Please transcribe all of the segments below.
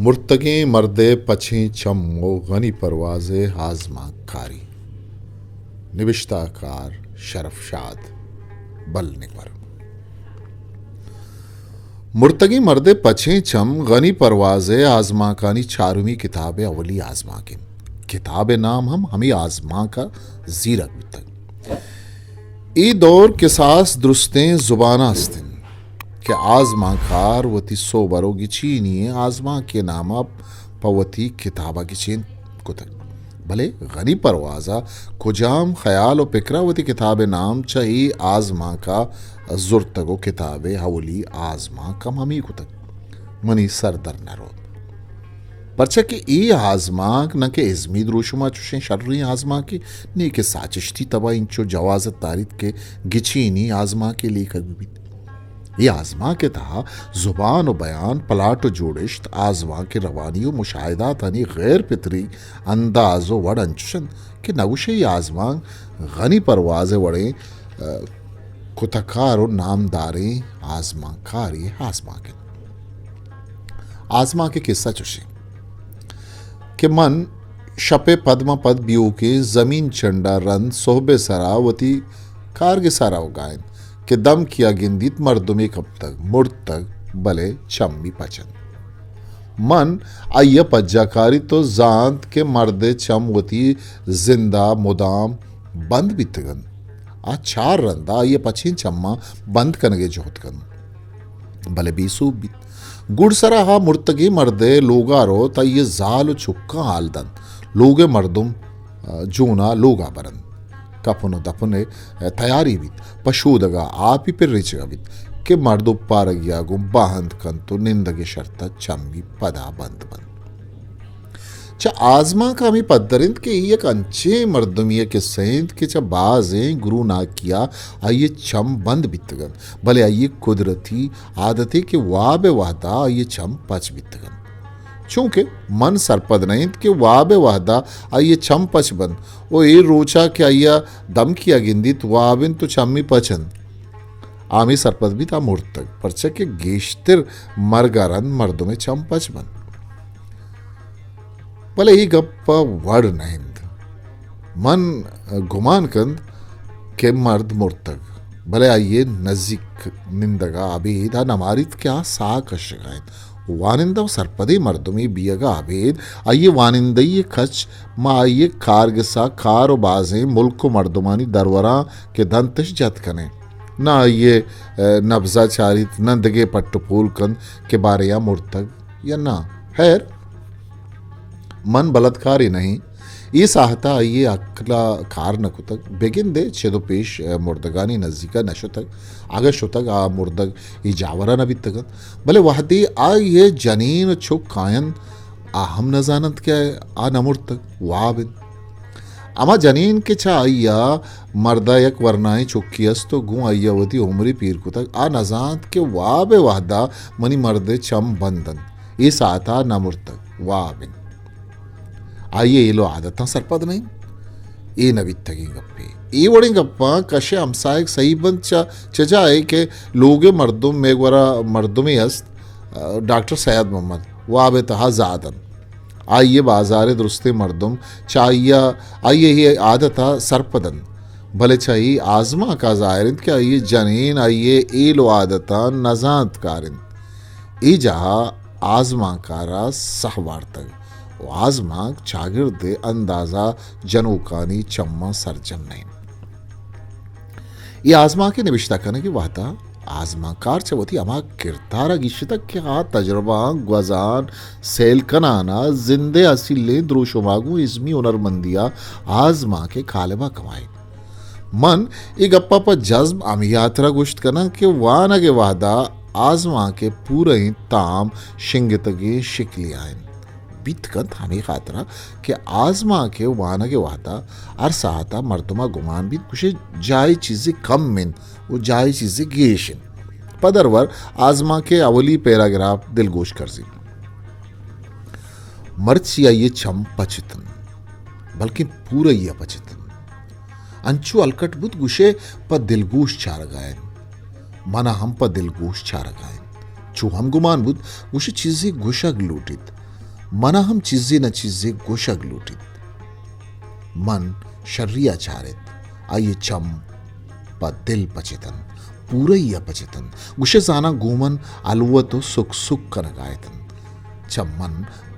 مرتگیں مرد ءِ پچیں چم ءُ غنی پرواز ءِ آزمانکاری۔ نبشتہ کار شرف شاد بل نگور۔ مرتگیں مرد ءِ پچیں چم غنی پرواز ءِ آزمانکانی چارمی کتاب ءِ اولی آزمانک انت۔ کتاب ءِ نام ہم ہمے آزمانک ءَ زیرگ بوتگ۔ اے دور کساس درستیں زبان است انت کہ آزمانکار وتی سوبر ءُ گچینی ئیں آزمانکے نام ءَ پہ وتی کتاب ءَ گچین کتگ۔ بلے غنی پرواز ءَ کجام خیال ءُ پکر ءَ وتی کتاب ءِ نام چہ اے آزمانک ءَ زرتگ ءُ کتاب ءِ اولی آزمانک ہم ہمے کتگ، منی سر در نہ روت۔ پرچا کہ اے آزمانک نہ کہ ازمی دروشم ءَ چشیں شریں آزمانکے، نی کہ ساچشتی تب ءَ انچو جوازت داریت کہ گچینی آزمانکے لیکگ بہ بیت۔ اے آزمانک ءِ تہا زبان ءُ بیان، پلاٹ ءُ جوڑشت، آزمانک ءِ روانی ءُ مشاہداتانی غیر پتری انداز ءُ وڑ انچش انت کہ نگوشے اے آزمانک غنی پرواز ءِ وڑیں، ءَ، کتکار ءُ نامداریں آزمانکارے ءِ آزمانک انت۔ آزمانک ءِ کسہ چشیں کہ من شپ ءِ پد ماں پد بیوکیں زمین چنڈ ءَ رند سہب ءِ سرا وتی کارگس ءَ روگ ءَ انت کہ دمکے ءَ گندیت مردمے کپتگ، مرتگ، بلے چمی پچ انت۔ من آئی ءَ پجا کاریت ءُ زانت کہ مرد ءِ چم وتی زند ءَ مدام بند بیتگ انت۔ آ چار رند ءَ آئی ءِ پچیں چماں بند کنگ ءِ جہد کنت، بلے بے سوب بیت۔ گڈسرا آ مرتگیں مرد ءِ لوگ ءَ روت، آئی ءِ زال ءُ چکاں ہال دنت۔ لوگ ءِ مردم، ءَ، جون ءَ لوگ ءَ برنت۔ کپن ءُ دپن ءِ، ءَ، تیاری بیت۔ پہ شودگ ءَ آپی پر ریچگ ءَ بیت کہ مرد اوپارگی ءَ گوں باہند کنت ءُ نندگ ءِ شرط ءَ چمی پدا بند بنت۔ چہ آزمانک ءَ ہمے پدر انت کہ اے یک انچیں مردمے ءِ کسہ انت کہ چہ بازیں گروناکی ءَ آئی ءِ چم بند بیتگ انت، بلے آئی ءِ قدرتی عادتے کہ واب ءِ وہد ءَ آئی ءِ چم پچ بیتگ انت۔ چونکہ من سرپد نہ انت کہ واب ءِ وہد ءَ آئی ءِ چم پچ بنت ءُ اے روچ ءَ کہ آئی ءَ دمکے ءَ گندیت واب انت ءُ چمی پچ انت۔ آ ہمے سرپد بیت آ مرتگ، پرچا کہ گیشتر مرگ ءَ رند مردم ءِ چم پچ بنت۔ بلے اے گپ ءِ وڑ نہ انت۔ من گمان کنت کہ مرد مرتگ، بلے آئی ءِ نزیک نندگ ءَ ابید آ نہ ماریت کہ آ ساہ کشگ ءَ انت۔ وانندہ ءُ سرپدیں مردمے بیگ ءَ ابید آئی ءِ وانندہی ءِ کچ ماں آئی ءِ کارگس ءَ کار ءُ بازیں ملک ءُ مردمانی دروراں کہ دنت اش جت کنیں۔ نہ آئی ءِ، ءَ، نبز ءَ چاریت، نہ دگہ پٹ ءُ پول کنت کہ باریں آ مرتگ یا نہ۔ ہیر، من بلدکارے نہ ایں۔ اے ساہت ءَ آئی ءِ عقل ءَ کار نہ کتگ۔ بگندے چد ءُ پیش، ءَ، مردگانی نزیک ءَ نہ شتگ۔ اگاں شتگ، آ مردگ اے جاور ءَ نہ بیتگ انت۔ بلے وہدے آئی ءِ جنین ءُ چک کاینت، آ ہم نہ زاننت کہ آ نہ مرتگ، واب انت۔ ہما جنین کہ چہ آئی ءَ مرد ءَ یک ورنائیں چکے است ءُ گوں آئی ءَ وتی عمرے پیر کتگ، آ نہ زانت کہ واب ءِ وہد ءَ منی مرد ءِ چم بند انت، اے ساعت ءَ نہ مرتگ، واب انت۔ آئی ءِ ہیل ءُ عادتاں سرپد نہ انت۔ اے نہ بیتگیں گپے۔ اے وڑیں گپاں کش ءِ ہمساہگ سہی بنت، چہ، چہ جاہے کہ لوگ ءِ مردم، مئے گورا مردمے است، ڈاکٹر سید محمد، واب ءِ تہا زاہ دنت۔ آئی ءِ بازار ءِ درستیں مردم چہ آئی ءَ، آئی ءِ اے عادت ءَ سرپد انت، بلے چہ اے آزمانک ءَ ظاہر انت کہ آئی ءِ جنین آئی ءِ ہیل ءُ عادتاں نزانتکار انت۔ اے جاہ ءَ آزمانکار ءَ ساہ وارتگ ءُ آزمانک چاگرد ءِ اندازہ جنوکانی چماں سرجم نہ انت۔ اے آزمانک ءِ نبشتہ کنگ ءِ وہد ءَ آزمانکار چہ وتی ہما کردار ءَ گیشتگ کہ آ تجربہاں، گوزان، سیل کنان ءَ زند ءِ اصیلیں دروشم ءَ گوں ازمی ہنرمندی ءَ آزمانک ءِ کالب ءَ کمائیت۔ من اے گپ ءَ پہ جزم ہمے ہاترا گوشت کناں کہ وانگ ءِ وہد ءَ آزمانک ءِ پورئیں تام شنگتگیں شکلے ءَ انت۔ بیت کنت ہمے خاطرا کہ آزمانک ءِ وانگ ءِ وہد ءَ ہر ساعت ءَ مردم ءَ گمان بیت گوشے جاہے چیزے کم انت ءُ جاہے چیزے گیش انت۔ پہ درور آزمانک ءِ اولی پیراگراف دلگوش کرزیت۔ مرچی آئی ءِ چم پچ اتنت، بلکیں پورئی ءَ پچ اتنت۔ انچو ہلکٹ بوت گوشے پہ دلگوش چارگ ءَ انت۔ من ءَ ہم پہ دلگوش چارگ ءَ انت۔ چو ہم گمان بوت گوشے چیزے گوشگ لوٹیت۔ من ءَ ہم چیزے نہ چیزے گوشگ لوٹیت۔ من شری ءَ چارت، آئی ءِ چم پہ دل پچ اتنت، پورئی ءَ پچ اتنت۔ گوشئے زاناں گوں من الوت ءُ سک سک کنگ ءَ اتنت۔ چہ من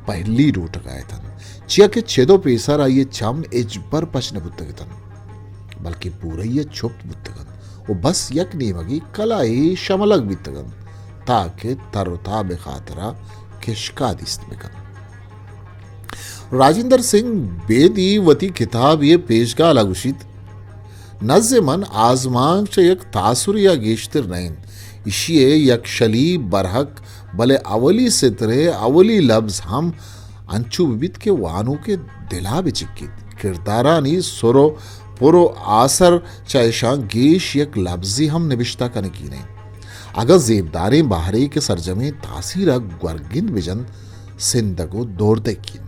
پہلی لوٹگ ءَ اتنت، چیا کہ چد ءُ پیسر آئی ءِ چم ہچبر پچ نہ بوتگ اتنت، بلکیں پورئی ءَ چپت بوتگ انت ءُ بس یک نیمگی کلاہے شملگ بیتگ انت، تاکہ تر ءُ تاب ءِ خاطرا کشکا دیست بکنت۔ راجندر سنگھ بیدی وتی کتابے ءِ پیشگال ءَ گوشیت، نزّ من آزمانک چہ یک تاثرے ءَ گیشتر نہ انت۔ ایشی ءِ یکشلی برحق، بلے اولی سطر ءِ اولی لبز ہم انچو بہ بیت کہ وانوک ءِ دل ءَ بہ چکیت۔ کردارانی سر ءُ پر ءُ آسر چہ اشاں گیش یک لبزے ہم نبشتہ کنگی نہ انت۔ اگاں زیبداریں بہرے کہ سرجمیں تاثیر ءَ گورگند بہ جنت، سندگ ءُ دوردگی انت۔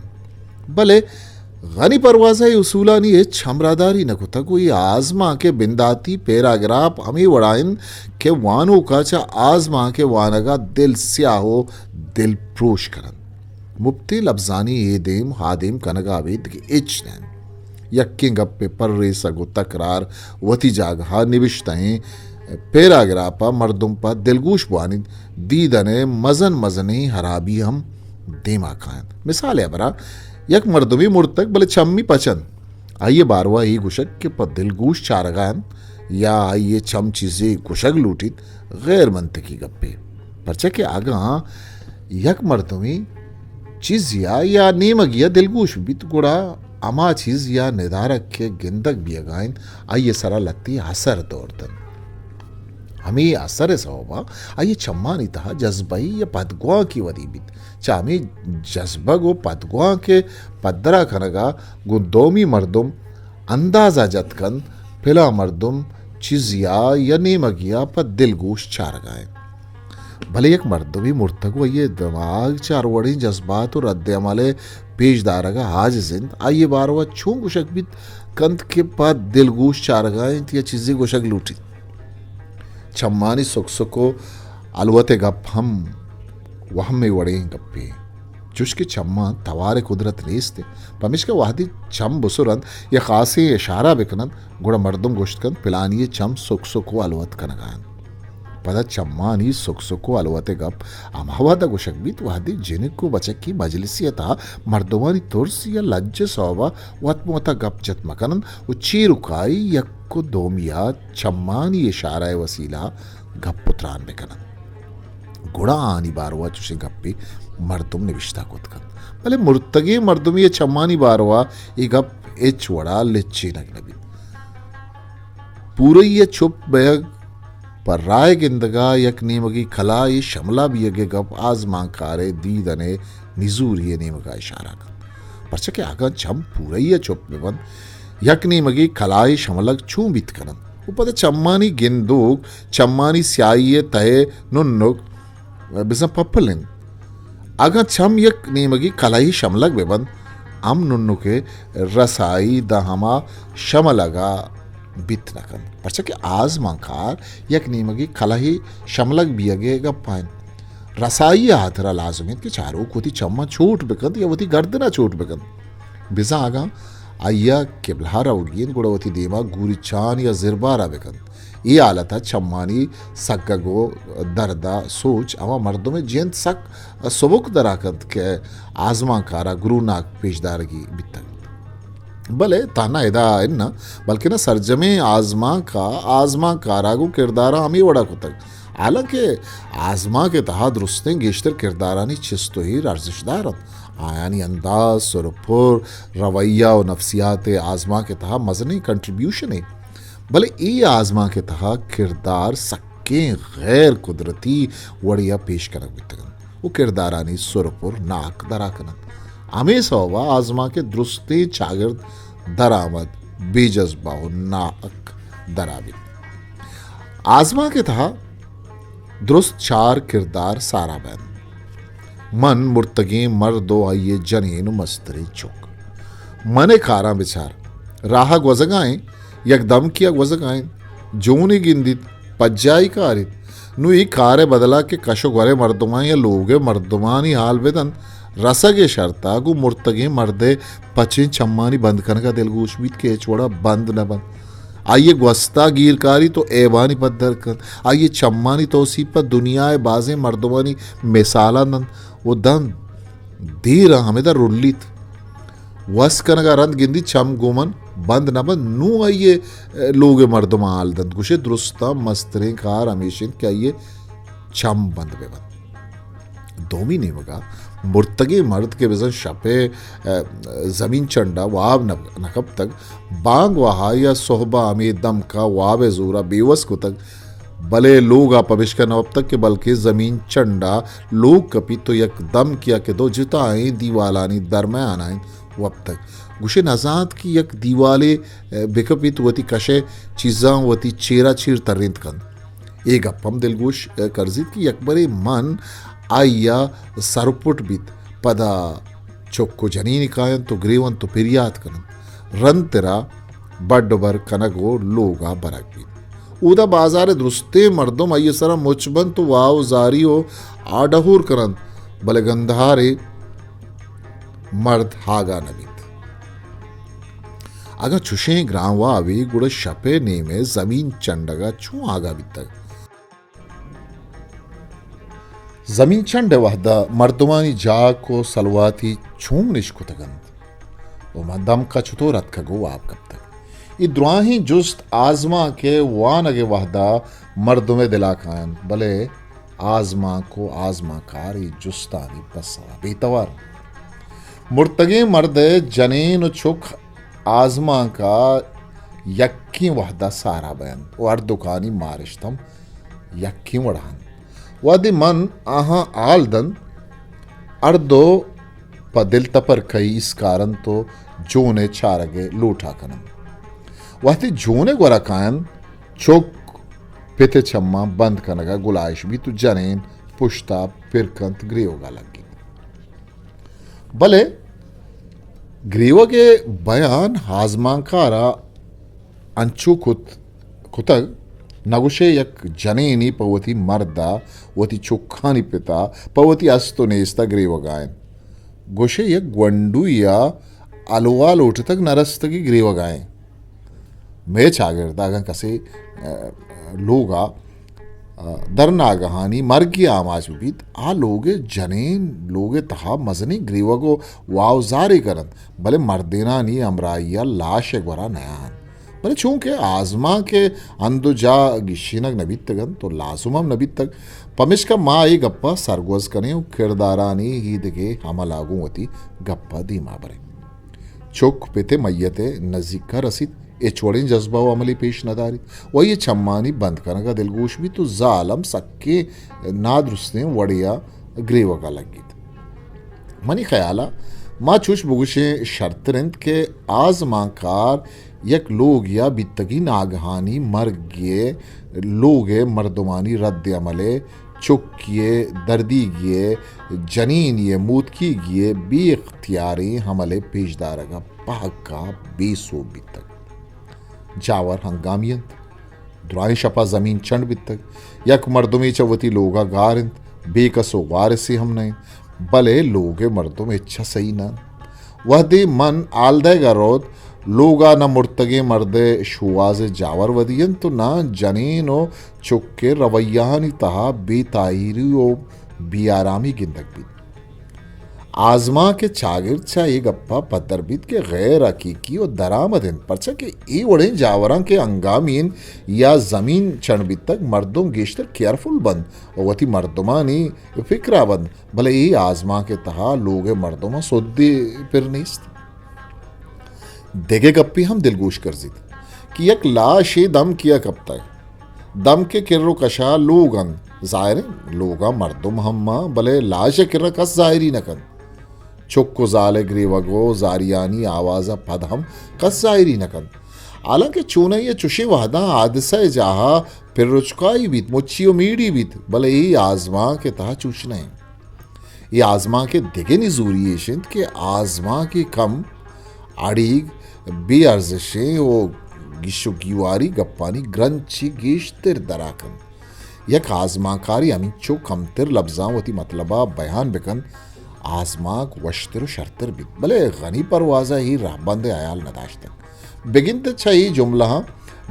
بلے غنی پرواز ءَ اے اصولانی ہچ ہمراہداری نہ کتگ ءُ اے آزمانک ءِ بنداتی پیراگراف ہمے وڑا انت کہ وانوک ءَ چہ آزمانک ءِ وانگ ءَ دل سیاہ ءُ دل پروش کن انت۔ مپتیں لبزانی اے دیم ہا دیم کنگ ءَ ابید دگہ ہچ نہ انت۔ یکیں گپ ءِ پریسگ ءُ تکرار وتی جاگہ ءَ، نبشتہ ایں پیراگراف ءَ مردم پہ دلگوش بوانیت، دیدن ءِ مزن مزنیں ہرابی ہم دیما کاینت۔ مثال ءِ ہبرا، یک مردمے مرتگ بلے چمی پچ انت۔ آئی ءِ باروا اے گوشگ کہ پہ دلگوش چارگ ءَ انت یا آئی ءِ چم چیزے گوشگ لوٹیت، غیر منطقی گپے۔ پرچا کہ اگاں یک مردمے چیزے ءَ یا نیمگے ءَ دلگوش بیت، گڑا ہما چیز یا ندارگ کہ گندگ بیگ ءَ انت، آئی ءِ سرا لھتے اثر دور دنت۔ ہمے اثر ءِ سوب ءَ آئی ءِ چمانی تہا جذبہی یا پدگوانکے ودی بیت۔ چہ ہمے جذبگ ءُ پدگوانک ءِ پدرا کنگ ءَ گوں دومی مردم اندازہ جت کنت، پلاں مردم چیزے ءَ یا نیمگے ءَ پہ دلگوش چارگ ءَ انت۔ بلے یک مردمے مرتگ ءُ آئی ءِ دماگ چہ ہر وڑیں جذبات ءُ رد عمل ءِ پیش دارگ ءَ عاجز انت، آئی ءِ باروا چون گوشگ بیت کنت کہ پہ دلگوش چارگ ءَ انت یا چیزے گوشگ لوٹیت؟ چمانی سک سک ءُ الوت ءِ گپ ہم وہمے وڑیں گپے۔ چوش کہ چماں توار ءِ قدرت نیست انت، پمیشکا وہدے چم بسر انت یا خاصیں اشارہ بکن انت، گڑا مردم گوشت کنت، پلانی ءِ چم سک سک ءُ الوت کنگ ءَ انت۔ پدا چمانی سک سک ءُ الوت ءِ گپ ہما وہد ءَ گوشگ بیت، وہدے جنک ءُ بچکی مجلسے ءِ تہا مردمانی ترس یا لج ءِ سوب ءَ وت مہ وت ءَ گپ جت مہ کن انت ءُ چیرکائی یک ءُ دومی ءَ چمانی اشارہ ءِ وسیلہ ءَ گپ ءُ تران بہ کن انت۔ گڑا آہانی باروا چوشیں گپے مردم نبشتہ کت کنت۔ بلے مرتگیں مردمے ءِ چمانی باروا اے گپ ہچ وڑا لچینگ نہ بیت۔ پورئی ءِ چپ بئیگ، پہ راہ ءِ گندگ ءَ یک نیمگے کلاہے شملہ بیگ ءِ گپ آزمانکار ءِ دیدن ءِ نزوری ءِ نیمگ ءَ اشارہ کنت۔ پرچا کہ اگاں چم پورئی ءَ چپ بہ بنت، یک نیمگے کلاہے شملگ چون بیت کن انت؟ ءُ پدا چمانی گندوک، چمانی سیاہی ءِ تہ ءِ ننک، بزاں پپل انت۔ اگاں چم یک نیمگے کلاہے شملگ بہ بنت، ہم ننک ءِ رسائی داں ہما شملگ ءَ بیت نہ کنت، پرچا کہ آزمانکار یک نیمگے کلاہے شملگ بیگ ءِ گپ ءَ انت۔ رسائی ءِ ہاترا لازم انت کہ چاروک وتی چماں چوٹ بہ کنت یا وتی گردن ءَ چوٹ بہ کنت۔ بزاں اگاں آئی ءَ قبلہ ءَ روگی انت، گڑا وتی دیم ءَ گوریچان یا زربار ءَ بہ کنت۔ اے حالت ءَ چمانی سگگ ءُ درد ءَ سوچ ہما مردم ءِ جند سک سبک درا کنت کہ آزمانکار ءَ گروناک پیش دارگی بیتگ۔ بلے تہنا ادا اناں، بلکنا سرجمیں آزمانک ءَ آزمانکار ءَ گوں کرداراں ہمے وڑا کتگ۔ حالانکہ آزمانک ءِ تہا درستیں گیشتر کردارانی چست ءُ ایر ارزشدار انت۔ آیانی انداز، سر ءُ پر، رویہ ءُ نفسیات ءِ آزمانک ءِ تہا مزنیں کنٹریبیوشنے، بلے اے آزمانک ءِ تہا کردار سکیں غیر قدرتی وڑے ءَ پیش کنگ بیتگ انت ءُ کردارانی سر ءُ پر ناک درا کن انت۔ ہمے سوب ءَ آزمانک ءِ درستیں چاگرد درآمد بے جذبہ ءُ ناحق درا بیت۔ آزمانک ءِ تہا درست چار کردار سارا بنت۔ من مرتگیں مرد ءُ آئی ءِ جنین ءُ مستریں چک۔ من ءِ کاراں بچار۔ راہ ءَ گوزگ ءَ ایں، یک دمکے ءَ گوزگ ءَ ایں، جونے گندیت، پجائی کاریت۔ نوں اے کار ءِ بدل ءَ کہ کش ءُ گور ءِ مردماں یا لوگ ءِ مردمانی حال بہ دنت، رسگ ءِ شرط ءَ گوں مرتگیں مرد ءِ پچیں چمانی بند کنگ ءَ دلگوش بیت کہ ہچ وڑ ءَ بند نہ بنت۔ آئی ءِ گوست ءَ گیر کاریت ءُ ایبانی پدر کنت۔ آئی ءِ چمانی توسیپ ءَ دنیا ءِ بازیں مردمانی مثالاں دنت ءُ دنت۔ دیر ءَ ہمدا رلیت۔ وس کنگ ءَ رند گندیت چم گوں من بند نہ بنت۔ نوں آئی ءِ لوگ ءِ مردماں ہال دنت۔ گوشے درستاں مستریں کار ہمیش انت کہ آئی ءِ چم بند بہ بنت۔ دومی نیمگ ءَ مرتگیں مرد کہ بزاں شپ ءِ، ءَ، زمین چنڈ ءَ واب نہ، نہ کپتگ، بانگ وہا یا سہب ءَ ہمے دمک ءَ واب ءِ زور ءَ بے وس کتگ، بلے لوگ ءَ پمشکا نہ وپتگ کہ بلکیں زمین چنڈ ءَ لوگ کپیت ءُ یک دمکے ءَ کہ دو جتائیں دیوالانی درمیان ءَ انت وپتگ۔ گوشے نزانت کہ یک دیوالے، ءَ، بکپیت، وتی کش ءِ چیزاں وتی چیر ءَ چیر ترینت کنت۔ اے گپ ہم دلگوش، ءَ، کرزیت کہ یکبرے من آئی ءَ سرپٹ بیت، پدا چک ءُ جنین کاینت ءُ گریونت ءُ پریات کننت۔ رند ترا بڈ ءُ بر کنگ ءُ لوگ ءَ برگ بیت۔ اودا بازار ءِ درستیں مردم آئی ءِ سرا مچ بنت ءُ واہ ءُ زاری ءُ آڈہور کننت، بلے گندہارے مرد آگاہ نہ بیت۔ اگاں چشیں گرانوابے، گڑا شپ ءِ نیم ءَ زمین چنڈگ ءَ چون آگاہ بیتگ؟ زمین چنڈ ءِ وہد ءَ مردمانی جاک ءُ سلواتی چون اشکتگ انت ءُ ماں دمک ءَ چتور اتکگ ءُ واب کپتگ؟ اے دراہیں جست آزمانک ءِ وانگ ءِ وہد ءَ مردم ءِ دل ءَ کاینت، بلے آزمانک ءُ آزمانکار اے جستانی پسہ ءَ بے توار انت۔ مرتگیں مرد ءِ جنین ءُ چک آزمانک ءَ یکیں وہد ءَ سارا بینت ءُ ہر دکانی مارشت ہم یکیں وڑ ءَ انت۔ وہدے من آہاں ہال دنت، ہر دو پہ دلتپر کئی اسکار انت ءُ جون ءِ چارگ ءِ لوٹ ءَ کن انت۔ وہدے جون ءِ گور ءَ کاینت، چک پت ءِ چماں بند کنگ ءَ گلائیش بیت ءُ جنین پشت ءَ پر کنت، گریوگ ءَ لگیت۔ بلے گریوگ ءِ بیان آزمانکار ءَ انچو کت، کتگ، نگوشے یک جنینے پہ وتی مرد ءَ، وتی چکانی پت ءَ، پہ وتی است ءُ نیست ءَ گریوگ ءَ انت۔ گوشے یک گونڈوے ءَ ہلوا لوٹتگ، نہ رستگی گریوگ ءَ انت۔ مئے چاگرد ءَ اگاں کسے، ءَ، لوگ ءَ، ءَ، در ناگہانی مرگے آماچ بہ بیت، آ لوگ ءِ جنین لوگ ءِ تہا مزنیں گریوگ ءُ واہ ءُ زارے کن انت، بلے مردینانی ہمراہی ءَ لاش ءِ گور ءَ نیاینت۔ بلے چونکہ آزمانک ءِ ہند ءُ جاہ گیشینگ نہ بیتگ انت ءُ لازم ہم نہ بیتگ، پمیشکا ما اے گپ ءَ سرگوز کنیں ءُ کردارانی ایدگہ عمل ءَ گوں وتی گپ ءَ دیما بریں۔ چک پت ءِ میت ءِ نزیک ءَ رسیت، ہچ وڑیں جذبہ ءُ عملے پیش نہ داریت ءُ آئی ءِ چمانی بند کنگ ءَ دلگوش بیت ءُ زال ہم سکیں نادرستیں وڑے ءَ گریوگ ءَ لگیت۔ منی خیال ءَ ما چوش بگوشیں شرتر انت کہ آزمانکار یک لوگے ءَ بیتگیں ناگہانی مرگے ءَ لوگ ءِ مردمانی رد عمل ءَ چکے ءِ دردیگی ءَ جنینی ءِ موتکیگی ءَ بے اختیاریں عمل ءِ پیش دارگ ءَ پہک ءَ بے سوب بیتگ۔ جاور ہنگامی انت۔ درائیں شپ ءَ زمین چنڈ بیتگ۔ یک مردمے چہ وتی لوگ ءَ گار انت، بے کس ءُ وارثے ہم نہ انت، بلے لوگ ءِ مردم ہچ ءَ سہی نہ انت۔ وہدے من ہال دئیگ ءَ روت، لوگ ءَ نہ مرتگیں مرد ءِ شوہاز ءِ جاور ودی انت ءُ نہ جنین ءُ چک ءِ رویہانی تہا بے تاہیری ءُ بے آرامی گندگ بیت۔ آزمانک ءِ چاگرد چہ اے گپ ءَ پدر بیت کہ غیر حقیقی ءُ درآمد انت، پرچا کہ اے وڑیں جاوراں کہ ہنگامی انت یا زمین چنڈ بیتگ، مردم گیشتر کیئرفل بنت ءُ وتی مردمانی فکر ءَ بنت، بلے اے آزمانک ءِ تہا لوگ ءِ مردماں سدے پر نیست۔ دگہ گپے ہم دلگوش کرزیت کہ یک لاشے دمکے ءَ کپتگ۔ دمک ءِ کر ءُ کش ءَ لوگ انت۔ ظاہر انت، لوگ ءَ مردم ہم مان، بلے لاش ءِ کر ءَ کس ظاہری نہ کنت۔ چک ءُ زال ءِ گریوگ ءُ زاریانی آواز ءَ پد ہم کس ظاہری نہ کنت۔ حالانکہ چونائی ءَ چشیں وہداں حادثہ ءِ جاہ ءَ پرچکائی بیت، مچی ءُ میڑی بیت، بلے اے آزمانک ءِ تہا چوش نہ انت۔ اے آزمانک ءِ دگہ نزوری ایش انت کہ آزمانک ءِ کم اڑیگ، بے ارزشیں ءُ گیش ءُ گیواری گپانی گرنچی گیشتر درا کنت۔ یک آزمانکارے ہمینچو کمتر لبزاں وتی مطلب ءَ بیان بہ کنت، آزمانک وشتر و شرتر بیت، بلے غنی پرواز ء اے رہبند ء ہیال نہ داشتگ۔ بگندے چہ اے جملہاں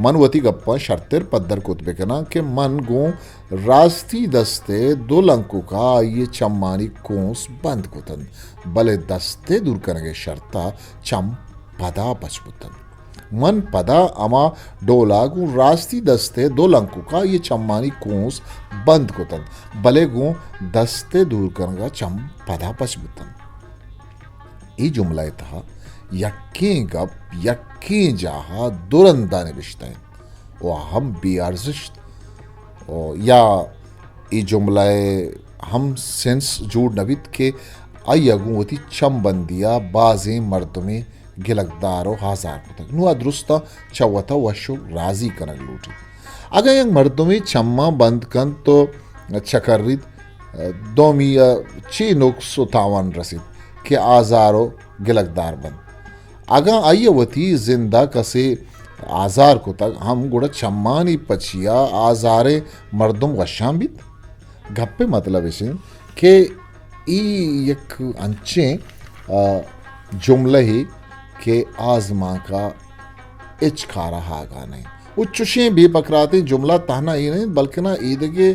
من وتی گپاں شرتر پدر کت بکناں کہ من گوں راستی دست ء دو لنکک ء آئی ء چمانی کونس بند کت انت، بلے دست ء دور کنگ ء شرط ء چم پدا پچ بوت انت۔ من پدا ہما ڈولا گوں راستی دست ء دو لنککا آئی چمانی کونس بند کت انت، بلے گوں دست ء دور کنگا چم پدا پچ بوت انت۔ اے جملہ ء تہا یکیں گپ یکیں جاہا دو رندا نبشتہ انت و آ ہم بے ارزشت و یا اے جملہ ء ہم سینس جوڑ نہ بیت کہ آئی ء گوں وتی چم بندی ء بازیں مردمے گلگدار و آزار کتگ۔ نوں آ درستاں چہ وت ء وش و رازی کنگ لوٹیت۔ اگاں یک مردمے چماں بند کنت و چکریت، دومی ء چے نقص و تاوان رسیت کہ آزار و گلگدار بنت؟ اگاں آئی ء وتی زند ء کسے آزار کتگ ہم، گڑا چمانی پچی ء آزاریں مردم وشان بیت؟ گپ ء مطلب اش انت کہ ای یک انچیں، آ، جملہ ای کہ آزمانک ء ہچ کار ء آگاہ نہ انت۔ و چشیں بے پکراتیں جملہ تہنا اے نہ انت، بلکنا ایدگہ،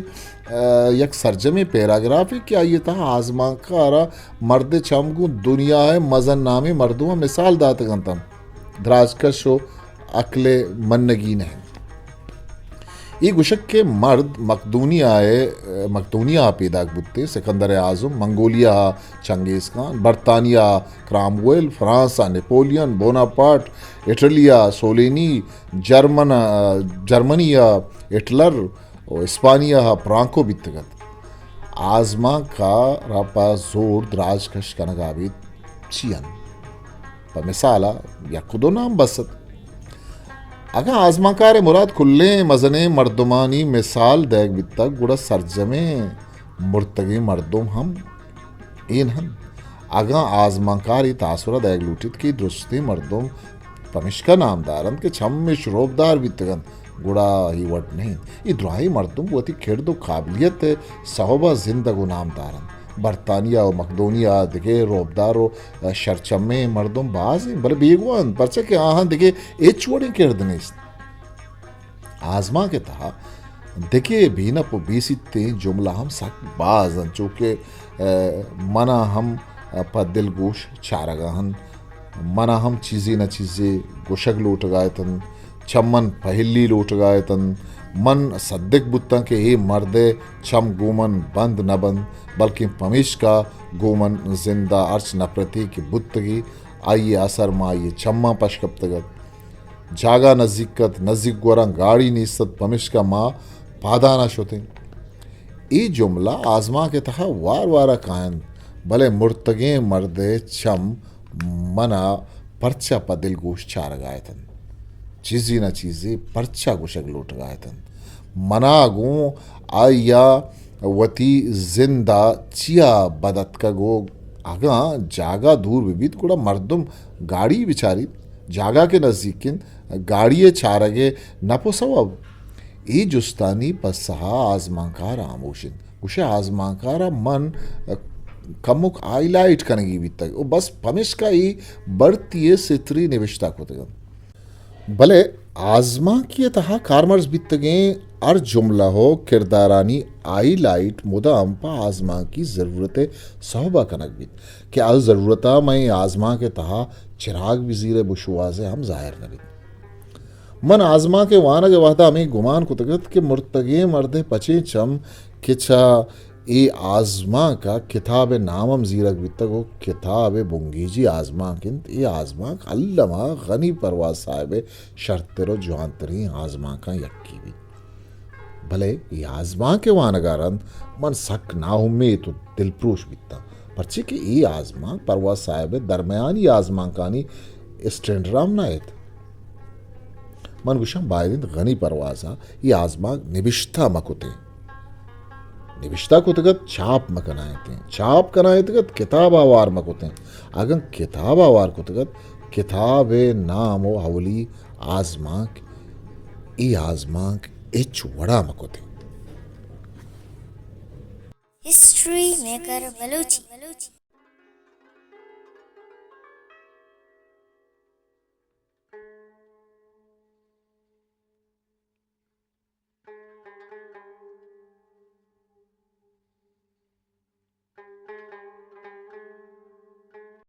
آ، یک سرجمیں پیراگرافے کہ آئی ء تہا آزمانک ء را مرد چم گوں دنیا ء مزن نامیں مردماں مثال داتگ انت ہم۔ دراجکش و عقل منگی نہ انت۔ اے گوشگ کہ مرد مقدونیہ ء، مقدونیہ ء پیداک بوتے، سکندر اعظم، منگولیا ء چنگیز خان، برطانیہ ء کرامویل، فرانس ء نپولین بوناپارٹ، اٹلی ء سولینی، جرمن، جرمنی ء ہٹلر و اسپانیہ ء پرانکو بیتگ ات۔ آزمانک ء را پہ زور دراج کش کنگ ء ابید چی انت؟ پہ مثال ء یک و دو نام بس ات۔ اگاں آزمانکار ء مراد کلیں مزنیں مردمانی مثال دئیگ بیتگ، گڑا سرجمیں مرتگیں مردم ہم اے نہ انت۔ اگاں آزمانکار اے تاثر ء دئیگ لوٹیت کہ درستیں مردم پمیشکا نامدار انت کہ چمش روبدار بیتگ انت، گڑا اے وڑ نہ انت۔ اے دراہیں مردم وتی کرد و قابلیت ء سوب ء زندگ و نامدار انت۔ برطانیہ و مقدونیہ ء دگہ روبدار و شرچمیں مردم باز انت، بلے بیگواہ انت، پرچا کہ آہاں دگہ ہچ وڑیں کرد نیست۔ آزمانک ء تہا دگہ بے نپ و بے سیتیں جملہ ہم سک باز انت، چو کہ، ء، منا ہم پہ دلگوش چارگا انت، منا ہم چیزے نہ چیزے گوشگ لوٹگا اتنت، چہ من پہلی لوٹگا اتنت۔ من سدک بوتاں کہ اے مرد ء چم گوں من بند نہ بنت، بلکیں پمیشکا گوں من زند ء ہرچ نپرتے کہ بوتگی، آئی ء اثر ماں آئی ء چماں پش کپتگ ات۔ جاگہ نزیک ات، نزیک گوراں گاڑی نیست ات، پمیشکا ما پادانا شتیں۔ اے جملہ آزمانک ء تہا وار وارا کاینت، بلے مرتگیں مرد ء چم منا پرچا پہ دلگوش چارگا اتنت؟ چیزے نہ چیزے پرچا گوشگ لوٹگا اتنت؟ منا گوں آئیا وتی زندا چیا بد اتکگ و اگاں جاگہ دور بہ بیت، گڑا مردم گاڑی بچاریت۔ جاگہ کہ نزیک انت، گاڑی ء چارگ ء نپ و سوب؟ اے جستانی پسہ ء آزمانکار ہاموش انت۔ گوشئے آزمانکار ء من کمک ہائی لائٹ کنگی بیتگ و بس پمیشکا اے بڑتی ء ستری نبشتہ کتگ انت۔ بلے آزمانکی ء تہا کارمرز بیتگیں ہر جملہ و کردارانی ہائی لائٹ مدام پہ آزمانکی ضرورت ء سوب ء کنگ بیت کہ آ ضرورت ء مئے آزمانک ء تہا چراگ بزیرئے بشوازئے ہم ظاہر نہ بیت۔ من آزمانک ء وانگ ء وہدا ہمے گمان کتگ ات کہ مرتگیں مردئے پچیں چم کہ چہ اے آزمانک ء کتاب ء نام ہم زیرگ بیتگ و کتاب ء بنگیجی آزمانک انت، اے آزمانک الما غنی پرواز صاحب ء شرتر و جوانتریں آزمانکاں یکے بیت۔ بلے اے آزمانک ء وانگ ء رند من سک ناامیت و دلپروش بیتاں، پرچے کہ اے آزمانک پرواز صاحب ء درمیانی آزمانکانی اسٹینڈرا ہم نہ ات۔ من گوشاں باید انت غنی پرواز ء اے آزمانک نبشتہ مہ کتیں۔ نبشتہ کتگ ات، چاپ مہ کنائینتیں۔ چاپ کنائینتگ ات، کتاب آوار مہ کتیں۔ اگاں کتاب آوار کتگ ات، کتاب ء نام و اولی آزمانک، اے آزمانک ہچ وڑا مہ کتیں۔ History maker Balochi.